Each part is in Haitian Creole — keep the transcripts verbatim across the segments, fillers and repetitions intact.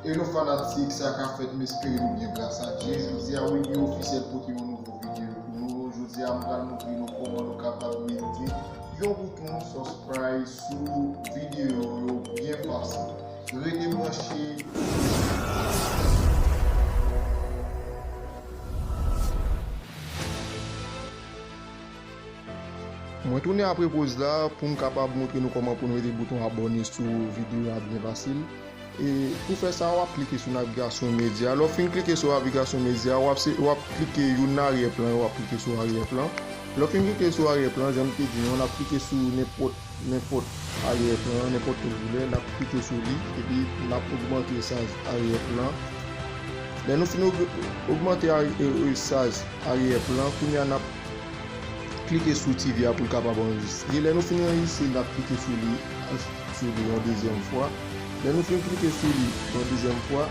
Hello fanatik, sa k ap fèt, m espere nou byen gras a Dye. Jodi a, Willy Officiel pote yon nouvo videyo pou nou. Jodi a, m pral montre nou kòman nou kapab mete yon bouton subscribe sou videyo yo byen fasil. Rete branche. Mwen tounen apre poz la pou m kapab montre nou kòman pou nou mete bouton abòne sou videyo a byen fasil. E pou fè sa, w ap klike sou navigasyon medya. Lè w fin klike sou navigasyon medya, w ap, se, w ap klike youn nan aryè plan yo, w ap klike sou aryè plan. Lè w fin klike sou aryè plan, jan m te di nou, n ap klike sou nenpòt, nenpòt aryè plan, nenpòt kote w vle, n ap klike sou li, epi n ap ogmante saj aryè plan. Lè nou fin og-, ogmante ar-, e, e, saj aryè plan, kounye a n ap klike sou T V a pou l kapab anrejistre. Lè nou fin anrejistre, n ap klike sou li, sou li yon dezyèm fwa. Lè nou fin klike sou li yon dezyèm fwa,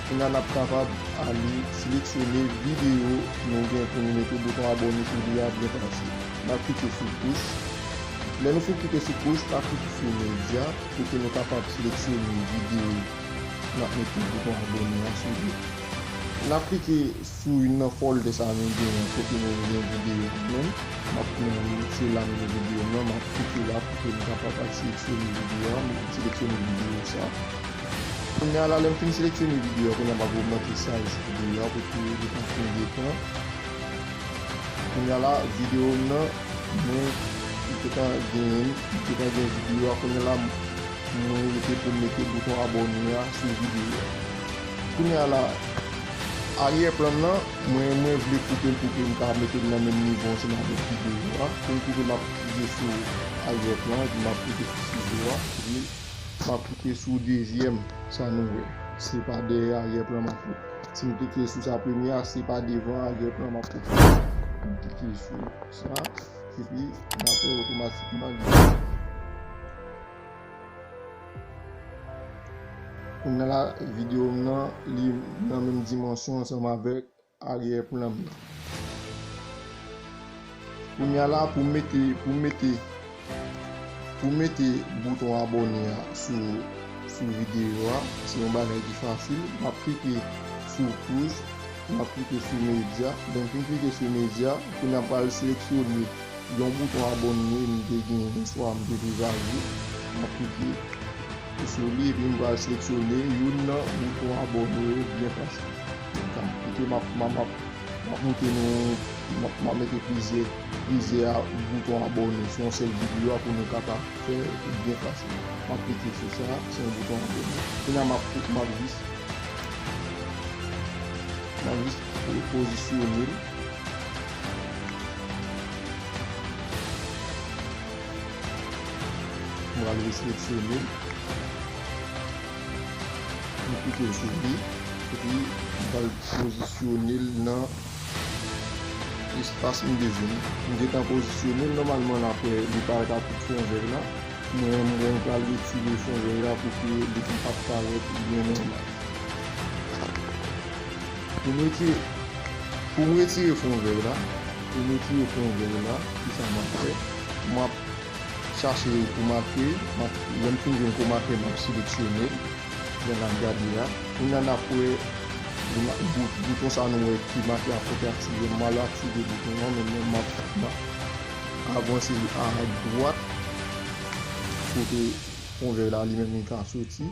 kounye a n ap kapab ale seleksyone videyo nou gen pou nou mete bouton abòne sou li a byen fasil. N ap klike sou push. Lè nou fin klike sou push, n ap klike sou medya pou ke nou kapab seleksyone videyo n ap mete bouton abòne a sou li. N ap klike sou youn nan folder sa nou genyen kote nou gen videyo nou menm. M ap pran se la nou gen videyo m nan, m ap klike la pou ke m kapab al seleksyone videyo a, m seleksyone videyo sa. Kounye a la, lè m fin seleksyone videyo a, kounye a m ap ogmante saj videyo a pou ke li pa pran de tan. Kounye a la, videyo m nan, mwen, li te ka genyen, li te ka gen videyo a, kounye a la, mwen rete pou m mete bouton abòne a sou videyo a. Kounye a la, aryè plan nan, mwen, mwen vle koupe l pou ke m ka mete l nan menm nivo ansanm avèk videyo a. Pou m koupe, m ap klike sou aryè plan, epi m ap klike sou sizo a, epi m ap klike sou dezyèm, sa nou wè. Se pa dèyè aryè plan m ap koupe. Si m klike sou sa premye a, se pa devan aryè plan m ap koupe. M klike sou sa, epi n ap wè otomatikman li. Kounye a la, videyo m nan, li nan menm dimansyon ansanm avèk aryè plan m nan. Kounye a la, pou m mete, pou m mete, pou m mete bouton abòne a sou, sou videyo a, se yon bagay ki fasil. M ap klike sou push, m ap klike sou medya. Lè m fin klike sou medya, kounye a m pral seleksyone yon bouton abòne m te genyen, swa m te deja vle. M ap klike sou li, epi m pral seleksyone youn nan bouton abòne yo byen fasil. M ap klike, m ap, m ap, m ap, m ap montre nou, m ap, m ap mete plizyè, plizyè a, bouton abòne sou yon sèl videyo a pou nou kapab fè byen fasil. M ap klike sou sa, se yon bouton abòne. Kounye a m ap, m ap jis, m ap jis po-, pozisyone l. M pral reseleksyone l. M klike sou li. Epi m pral pozisyone l nan espas m bezwen. M gentan pozisyone l. Nòmalman, n ap wè li parèt ak tout fon vè la. Mwen, mwen pral retire fon vè la pou ke li kapab parèt byen nòmal. Pou m retire, pou m retire fon vè la, pou m retire fon vè la, kisa m ap fè? M ap chache pou make, m ap, lè m fin jwenn pou make, m ap seleksyone l, jan n ap gade a. Kounye a n ap wè, bout-, bouton sa nou wè ki make a fèk aktive, m al aktive bouton an, men mwen m ap, m ap avanse l a dwat, kote fon vè la li menm li ka soti.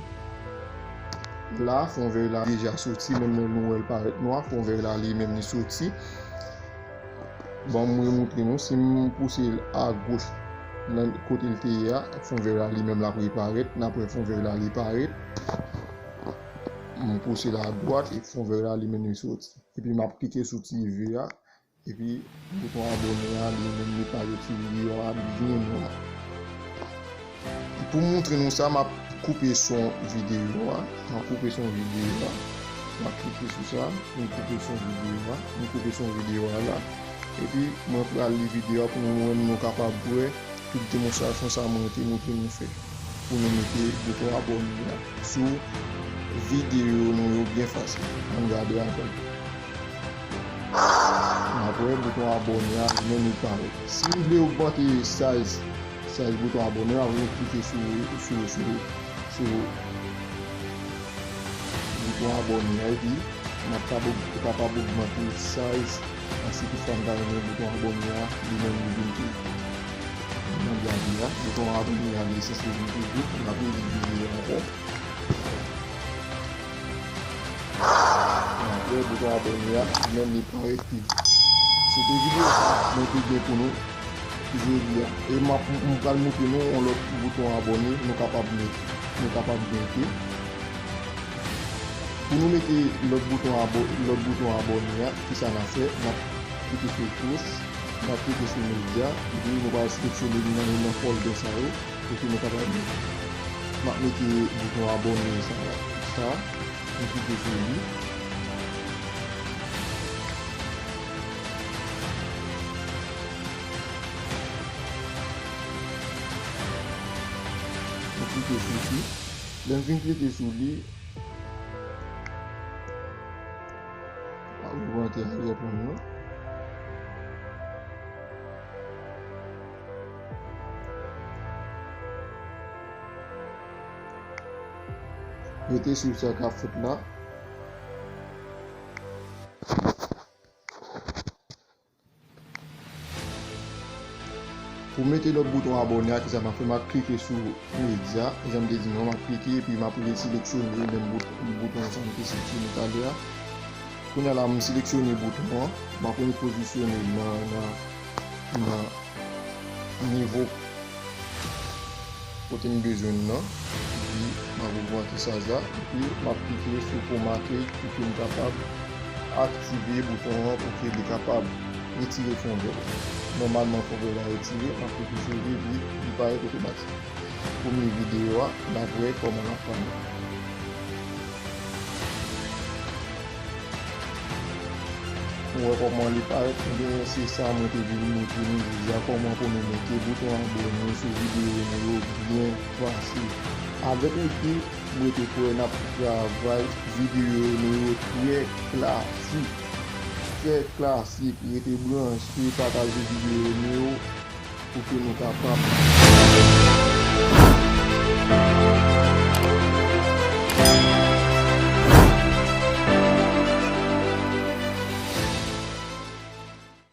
La, fon vè la deja soti, menm lè nou wè l parèt nwa, fon vè la li menm li soti. Ban m remontre nou, si m pouse l agoch, nan kote l te ye a, fon vè la li menm l ap reparèt, n ap wè fon vè la li parèt. M pouse l adwat, e fon vè la li menm li soti. Epi m ap klike sou ti V a, epi bouton abòne a, li menm li parèt sou videyo a byen nwa. Pou m montre nou sa, m ap koupe son videyo a. M ap koupe son videyo a. M ap klike sou sa pou m koupe son videyo a. M koupe son videyo a la. Epi, mwen pral li videyo a pou nou menm nou kapab wè tout demonstrasyon sa mwen te montre nou fè. Pou nou mete bouton abòne a sou videyo nou yo byen fasil. Ann gade avè m. N ap wè bouton abòne a, li menm li parèt. Si nou vle ogmante saj, saj bouton abòne a, nou klike sou, sou, sou, sou, bouton abòne a, epi m ap kab-, kapab ogmante size, paske toutfwa m ta renmen bouton abòne a, li menm li vin pi gwo. Nan gade a, bouton abòne a, li sanse vin pi gwo, m ap revin videyo ankò. Apre, bouton abòne a, li menm li parèt pi gwo. Se te videyo sa mwen te gen pou nou jodi a. E m ap, m pral montre nou yon lòt bouton abòne nou kapab mete, nou kapab mete. Pou nou mete lòt bouton abò-, lòt bouton abòne a, kisa n ap fè? N ap klike sou plis, n ap klike sou medya, epi nou pral seleksyone li nan youn nan folder sa yo, pou ke nou kapab mete. M ap mete bouton abòne sa, sa, m klike sou li. M klike sou li. Lè m fin klike sou li, m ap rantre aryè plan nan. Rete swiv sa k ap fèt la. Pou mete lòt bouton abòne a, kisa m ap fè? M ap klike sou medya. Jan m te di nou, m ap klike epi m ap reseleksyone menm bout-, bouton sa m te seleksyone talè a. Kounye a la, m seleksyone bouton an. M ap repozisyone l nan, nan, nan nivo kote m bezwen l nan. Epi, m ap ogmante size la. Epi, m ap klike sou fòmate pou ke m kapab aktive bouton an pou ke li kapab retire fondè. Nòmalman, fondè la retire, m ap klike sou li, epi li parèt otomatik. Premye videyo a, n ap wè kòman l ap parèt. Ou wè kòman li parèt? Ebyen, se sa mwen te vin montre nou jodi a, kòman pou nou mete bouton abòne sou videyo nou yo byen fasil. Avèk ekip, mwen te kwè n ap travay videyo nou yo trè klasik. Trè klasik. Rete branche, pataje videyo nou yo. Pou ke nou kapab